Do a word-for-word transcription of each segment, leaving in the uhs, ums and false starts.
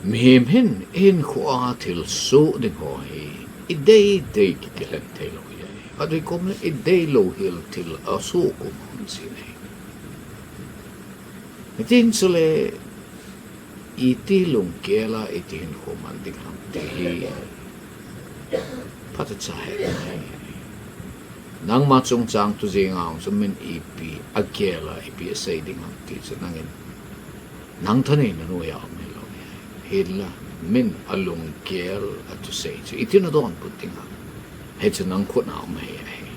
Mihem hin ihinkhoa thil soh ding ho hi idei dei kikilhen thei lou ahi. Adei kom le idei lou hel thil asoh kom hung chi ahi. Hitin chule iti lunggel a iti hinkho man ding ham ti hi phatah cha he. Nangma chungchang tu jing a hung chu min ipi agel a ipi asei ding ham ti chu nangin nang thaneina noiya um hilou ahi. Hinla min alunggel a thusei chu iti nadonbut ding ham. Hichu nang khut a um ahi.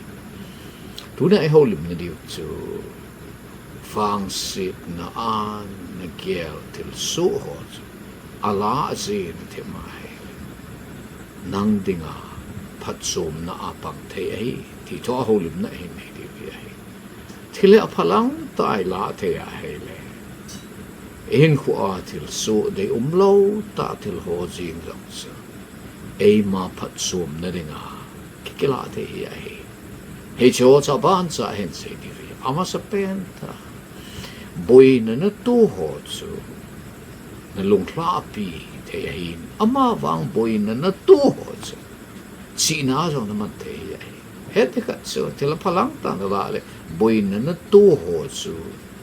Tuna i houlimna diu chu vangsetna a nagel thil soh ho chu ala a jeh a nathem ahi. Nang dinga phatchomna a pang thei ahi ti thu a houlimna ahin nei diu hi ahi. Thil hi aphalang tah a ilah thei ahile, ihinkhoa thil soh dei umlou tah thil ho jeng jong chu eima phatchomna dinga kikilah thei hi ahi. Hiche ho chu abancha hin sei diu hi. Amasapen tah, boina nato ho chu nalunglhahpi thei ahin, amavang boina nato ho chu chihna a jong naman thei hi ahi. Hiti khat chu thil aphalang tah nalah le boina nato ho chu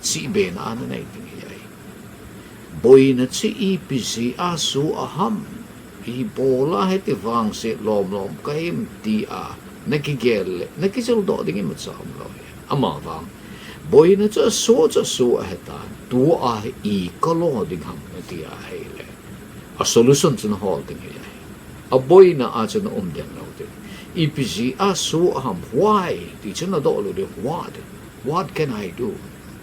chihbena a nanei ding hi ahi. Boina chu ipi jeh a soh ham, ibola hiti vangset lomlom kahim tia nakigel le nakijildoh ding imacha umlou ahi. Amavang boina chu asoh chu asoh ahitan, tua hi ikalo ding ham nati ahile, a solution chu nahol ding hi ahi. Aboina a chu naum den lou ding. Ipi jeh a soh ham, why ti chu nadoh lou ding, what, what can I do?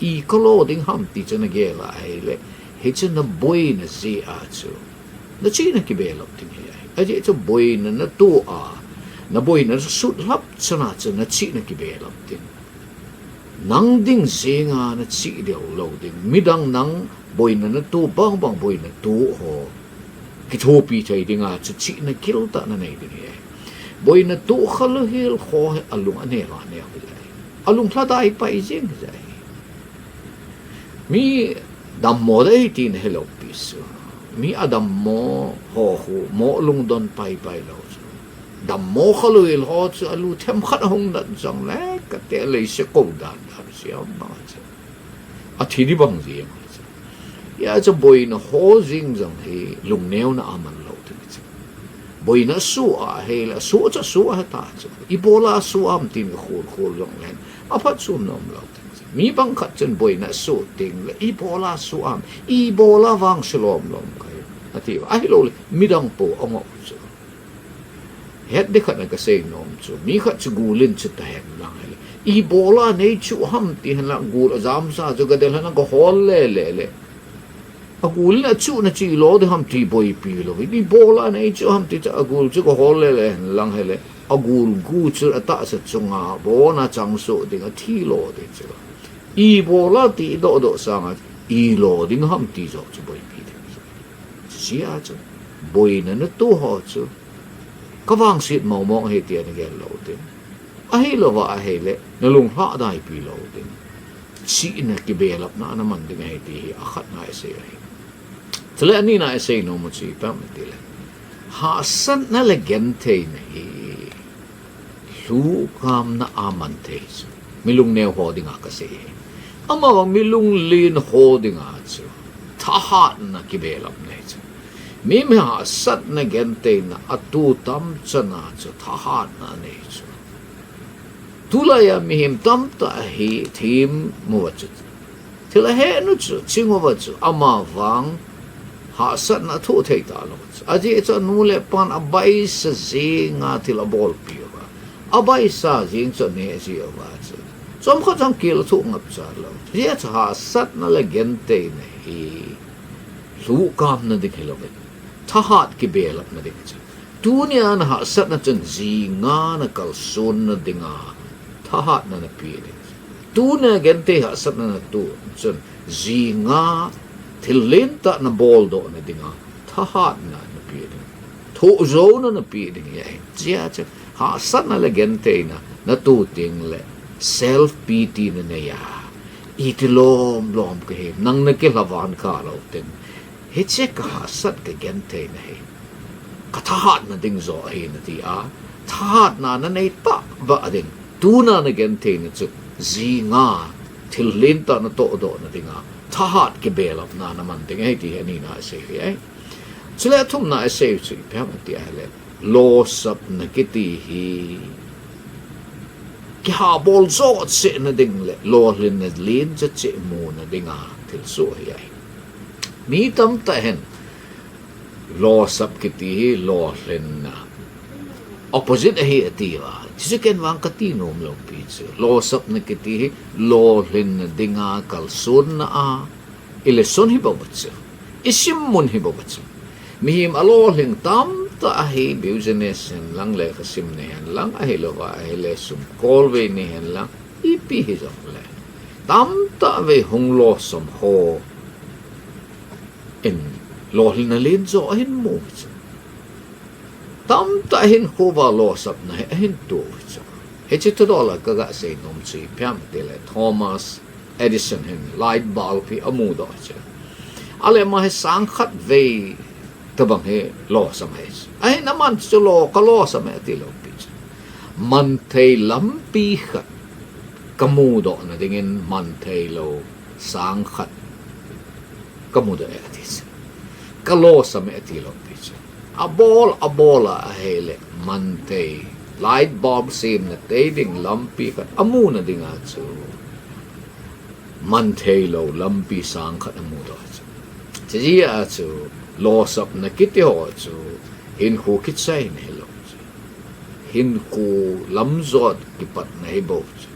Ikalo ding ham ti chu nagel a ahile, hichu naboina jeh a chu nachihna kibelap ding hi ahi. Ajeh chu boina nato a, naboina sutlhap chan a chu nachihna kibelap ding. Nang ding jenga nachih deu lou ding. Midang nang boina nato bangbang boina to ho kithopi thei dinga chu chihna giltah nanei ding ahi. Boina to khalou hel ho hi alung aneo aneo hi ahi. Alung lhadai pai jeng hi ahi. Mi dammo dei tina hilou pi chu, mi adammo ho khu mo lungdon paipai lou chu, dammo khalou hel ho chu alu themkhat ahung nat jongle kati a leiset kou dan dan siam bang chu athi ding bang jeng chu. Hijeh chun boina ho jeng jong hi lungneona a man lou ding chu. Boina soh ahile, soh chu soh ahita chu, ibola soh ham tin ikhol khol jongle aphatchomna umlou ding chu. Mi bangkhat chun boina soh tengle ibola soh ham, ibola vangse lomlom kahim atiuva, ahiloule midang po angoh chu. Het ding khat a kasei nom chu, mi khat chu gul in chu tahen lang hile, ibola neichuh ham ti henlang, gul ajamsa chu gadel henlang gahol lele le, agul in achuhna chu ilo ding ham ti boipi louvin, ibola neichuh ham ti chu agul chu gahol lele henlang hile, agul gu chu atahsa chunga abona chang soh ding, athi lo ding chu. Ibola ti idohdoh sanga ilo ding ham ti joh chu boipi ding chu. Hijeh chun boina nato ho chu kavangset mongmong ahi tia nagel lou ding. Ahilouva ahile nalung lhadaipi lou ding. Chihna kibelapna a naman ding ahi ti hi akhatna isei ahi. Chule anina isei nom u chu ipi ham itile, hahsatna le gentheina hi lhuhkamna a man thei chu, mi lungneo ho dinga kasei ahi. Amavang mi lunglen ho dinga chu thahatna kibelapna ahi chu. Mi, mi hahsatna gentheina ato tamchan a chu thahatna anei chu. Tulaiya mihem tamtah hi themmo uva chu, thil ahet u chu, ching uva chu, amavang hahsatna athoh thei talou chu. Ajeh chu anu le apan abaisa jenga thil abolpi uva, abaisa jeng chu aneh ji uva chu, chomkhat jong kel athoh ngapcha lou. Hijeh chu hahsatna le gentheina hi lhuhkamna ding hilouvin, thahat kibelapna ding chu. Tunia nahahsatna chun jinga nakalsonna dinga thahatna napeh ding. Tunia genthei hahsatna nato chun jinga thil lentah naboldohna dinga thahatna napeh ding, thohjouna napeh ding ahi. Hijeh chun hahsatna le gentheina nato tengle self pity nanei a, iti lomlom kahim, nang nakilhavan kha lou teng, Hiche kahahsat kagenthei na hi, kathahatna ding joh ahi nati a, thahatna nanei tahbeh ding, tuna nagenthei na chu, jinga thil lentah natohdoh na dinga thahat kibelapna naman ding ahi ti hi anina asei hi ahi. Chule athumna asei chu ipi ham ati ahile, losapna kiti hi kihabol joh cheh na ding le lolhinna len joh cheh mu na dinga thilsoh hi ahi. Mi tamtah hin losap kiti hi lolhinna opposite ahi atiuva, chuche ken vang kati nom lou pi chu, losapna kiti hi lolhinna dinga kalsonna a ilesson hi bou chu, isim mun hi bou chu. Mihem alolhing tamtah ahi, business hen lang, lekhasim ni hen lang, ahilouva ahile sum kolvei ni hen lang, ipi hijongle tamtah vei hung losam ho in lolhinna len joh ahin mu chu. Tamtah hinkho uva losapna hi ahin to chu. Hiche thudol a kaga sei nom chu ipi ham itile Thomas Edison hin light bulb hi amudoh chu. Ale ama hi sang khat vei tobang hi losam ahi chu. Ahin aman chu lo kalosam e atilou pi chu. Manthei lampi khat kamudoh na dingin manthei lou sang khat kamudoh e ati chu. Kalosam e atilou pi chu. Abol, abol a ahile manthei, light bulb semna tei ding lampi khat amu na dinga chu manthei lou lampi sang khat amudoh chu. Chujeh a chu losapna kiti ho chu hinkho kichaina hilou chu, hinkho lamjot kipatna hi bou chu.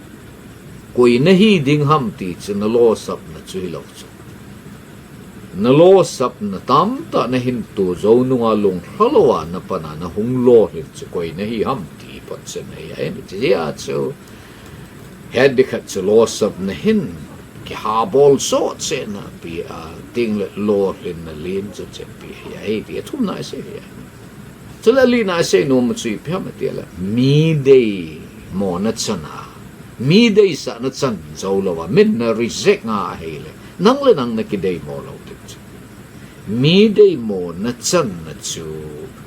Koi nahi ding ham ti chu nalosapna chu hilou chu. Nalosapna tamtah nahin to jou nunga lunglha louva napan a nahung lolhin chu koi nahi ham ti potchenna ahi. Chujeh a chu het ding khat chu losapna hin kihabol joh cheh na pi a, tengle lolhinna len joh cheh pi ahi ti athumna asei hi ahi. Chule alina asei nom chu ipi ham itile, mi deimo na chan a, mi deisahna chan jou louva min na reject a ahile, nang le nang nakideimo lou ding chu. Mi deimo na channa chu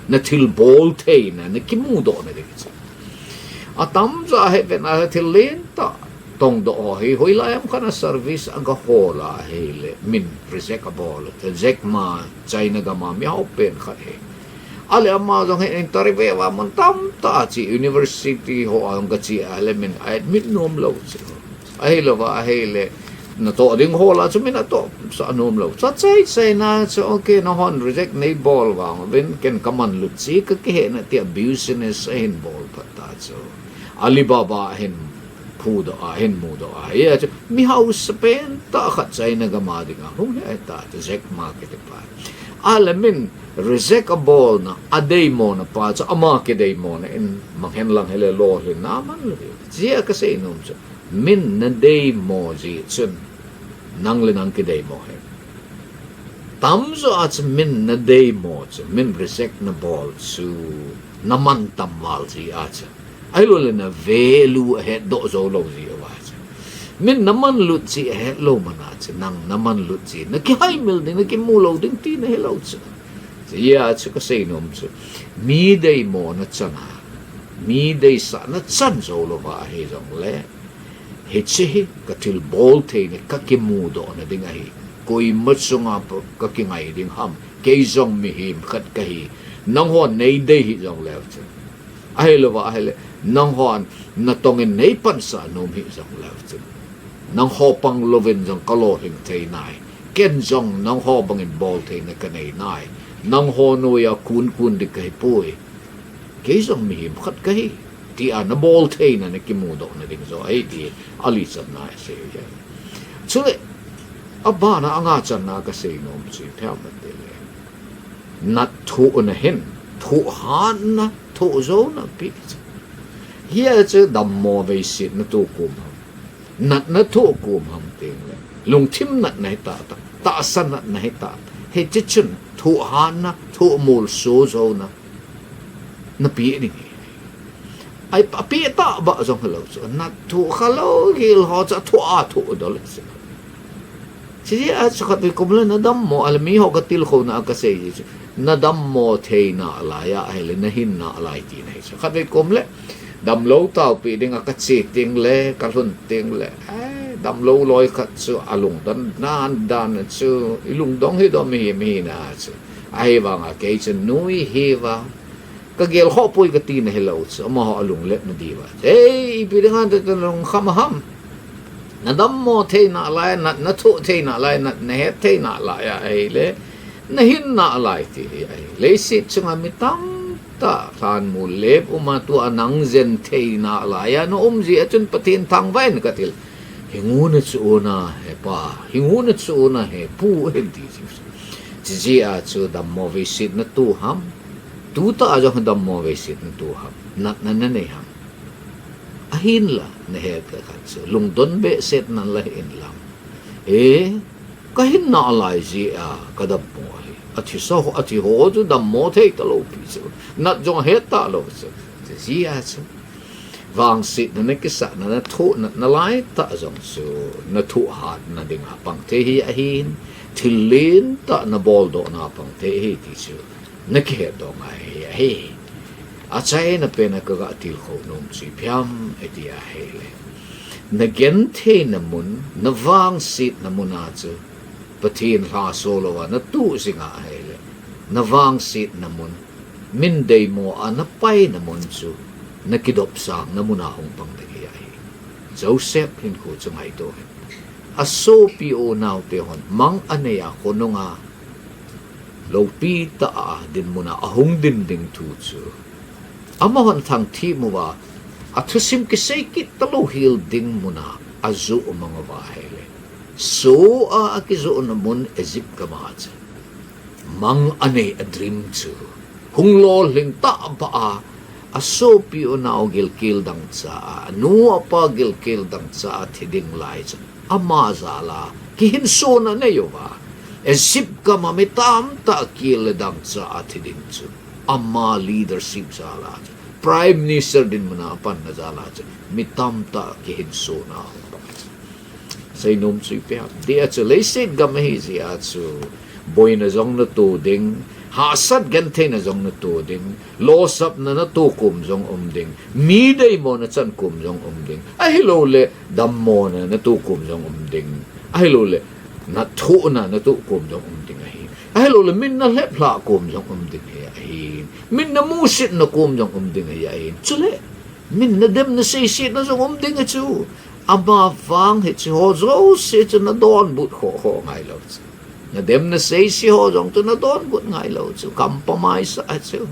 nathilbol theina nakimudoh na ding chu. Atamjo ahi ven a thil lentah tongdoh ho hi, hoilai ham khat a service aga hol a ahile min reject abol, Jack Ma, China gam a mihao pen khat hi. Ale ama jong hi interview a mun tamtah a che, university ho a jong gache ahile min a admit nom lou chu. Ahilouva ahile natoh ding hol a chu min atohsah nom lou chu. Achai chaina chu, okay, nanghon reject neibol vang uvin, ken kamanlut che, kakihetna tia business ahin bol phat ta chu. Alibaba ahin phudoh a, ahin mudoh a, hia chu mihausa pentah khat China gam a dinga hung hi ahi ta chu, Jack Ma kiti pa. Ale min reject abolna, adeimona pa chu ama kideimona in mang hen lang hile lolhinna aman lou. Chujeh a kasei nom chu, min nadeimo jeh chun nang le nang kideimo ahi. Tamjo a chu min nadeimo chu, min reject nabol chu namantam val jeh a chu, ahiloule na value ahetdoh jou lou jeh uva chu, min namanlut jeh ahetlou man a chu, nang namanlut jeh nakihaimil ding, nakimu lou ding tina hilou chu. Chujeh a chu kasei nom chu, mi deimona chan a, mi deisahna chan jou louva ahijongle, hiche hi kathilbol theina, kakimudoh na ding ahi, koima chunga kakingai ding ham, kei jong mihem khat kahi, nanghon neidei hih jongleu chun, ahilouva ahile nanghon natong in neipansah nom hih jongleu chun, nangho pang louvin jong kalolhing thei nai, ken jong nangho bangin bol theina kanei nai, nangho noiya kun kun ding kahipoi, kei jong mihem khat kahi, tia nabol theina nakimudoh na ding joh ahi ti alichanna asei ahi. Chule abana anga channa kasei nom chu ipi ham itile, nat thohna hin thohhatna, thohjouna pe chu. Hia chu dammo veisetna toh kom ham, natna toh kom ham tengle, lungthim natna hita, tahsa natna hita, hiche chun thohhatna, thohmolso jouna napeh ding ahi. Apeh tahbeh jong hilou chu, nat thoh khalou hel ho chu athoh a thoh dol chu. Hiche a chu khatvei kum le na dammo a le mi ho ka tilkhouna a ka sei chu. Na dammo thei nalai a, ahile na hin nalai tina hi chu. Khatvei kum le damlou taupi ding a ka che teng le, ka lhun teng le, eh, damlou loi khat chu a lungdon dan dan chu, i lungdong hi dom hi mi hi na chu. Ahivang a kei chu nui hi va. Ka gel khoh poi ka tina hilou chu, amaho a lunglet na diuva. Ei, ipi dinga te te lungkham ham. Na dammo thei nalai, na, na thoh thei nalai, na, na het thei nalai a ahile, na hin nalai ti hi ahi. Leiset chunga mi tamtah lhanmol lep uma tua nang jen thei nalai a na um jeh a chun Pathen thangvah in ka til. Hingu na chu una he pa, hingu na chu una he pu hin ti chu. Chijeh a chu dammo veiset na tu ham. Tutah a jong dammo veiset na tu ham. Natna na nei ham. Ahinla, na het kha khat chu. Lungdon behseh nan la hin lang. E, ka hin nalai jeh a, ka dammo hi. Athi sa ho, athi ho chu dammo thei talou pi chu. Nat jong het talou chu. Chijeh a chu. Vangsetna na kisahna, na thoh natna laitah jong chu, na thoh hatna dinga pang thei hi ahin, thil lentah na boldohna pang thei hi ti chu, na kihetdoh ngai hi ahi. Achaina pen a ka ga tilkhou nom chu ipi ham iti ahile. Na gentheina mun, na vangsetna mun a chu, Pathen lhaso louva na tu jing a ahile. Na vangsetna mun, min deimo a na paina mun chu, na kidopsangna mun a hung pang ding hi ahi. Joseph hinkho chu ngaito hen. A sopi u naote hon, mang a nei a khonung a, loupi tah a dinmun a, a hung din ding thu chu. Amahon thangthip uva, a thusim kisei kit talou hel ding mun a, a joh mang uva ahile. Soh a, a kijohna mun Egypt gam a chu. Mang a nei a dream chu. Hung lolhing tahbeh a, a sopi u nao gilkel dangchah a, a nu a pa gilkel dangchah a thi ding lai chu. Ama jal a, kihinsona nei uva. Egypt gam a mi tamtah gilkel dangchah a thi ding chu. Ama leadership jal a chu. Prime Minister dinmun a panna jal a chu. Mi tamtah kihinsona hung pang chu. Seinom chu ipi ham. Tia chu leiset gam ahi jeh a chu. Boina jong na to ding. Hahsat gentheina jong na to ding. Losapna na to kom jong um ding. Mi deimona chan kom jong um ding. Ahilouleh dammona na to kom jong um ding. Ahilouleh nathohna na to kom jong um ding ahi. Ahilouleh min na lheplhah kom jong um ding hi ahi. Min na musitna kom jong um ding hi ahi. Chuleh Min na dem na seisetna jong um ding ahi chu. Amavang hiche ho jouse chu na donbut khoh khoh ngailou chu. Na dem na seise ho jong chu na donbut ngailou chu. Compromise ahi chu.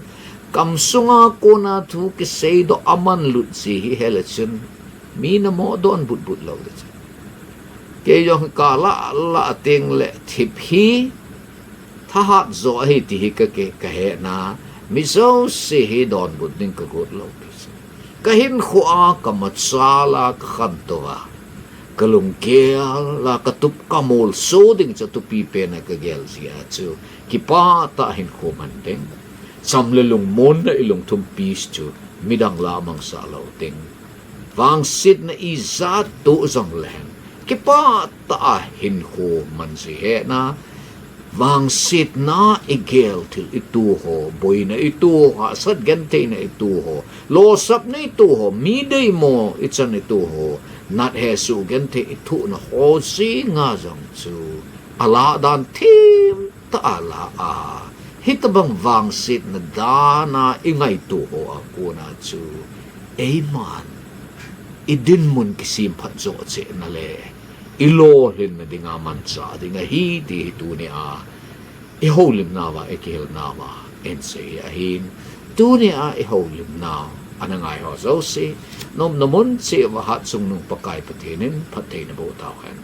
Kam sunga kona thu kiseidoh a manlut ji hi hel a chun. Mi na mo donbut but lou ding chu. Kei jong ka la la teng le thip hi. Thahat jo ahi ti hi ka ke, ka hena, mi jouse hi donbut ding ka got lou pi chu. Ka hinkho a, ka machal a, ka khantou a, ka lunggel a, ka tup ka molso ding chu tupi pen a ka gel jeh a chu. Kipah tah a hinkho man ding. Cham le lungmonna i lungthim peace chu midang la mangsah lou ding. Vangsetna ijat toh jong leng. Kipah tah a hinkho man ji hena. Vangsetna i gel thil i to ho, boina i to ho, hahsat gentheina i to ho, losapna i to ho, mi deimo i chan i to ho, nat hesoh genthei i thohna ho jinga jong chu. A lah dan thim tah a la a, hitobang vangsetna dan a i ngaito ho a kona chu, eiman i dinmun kisemphat joh cheh na le, i lolhinna dinga manchah ding ahi ti hi tuni a, i houlimnau a, i kihilnau a, einsei ahin, tuni a i houlimnau, ana ngai ho jouse, nomna mun cheh uva Hatchungnung Pakai Pathen in phattheina boh tauhen.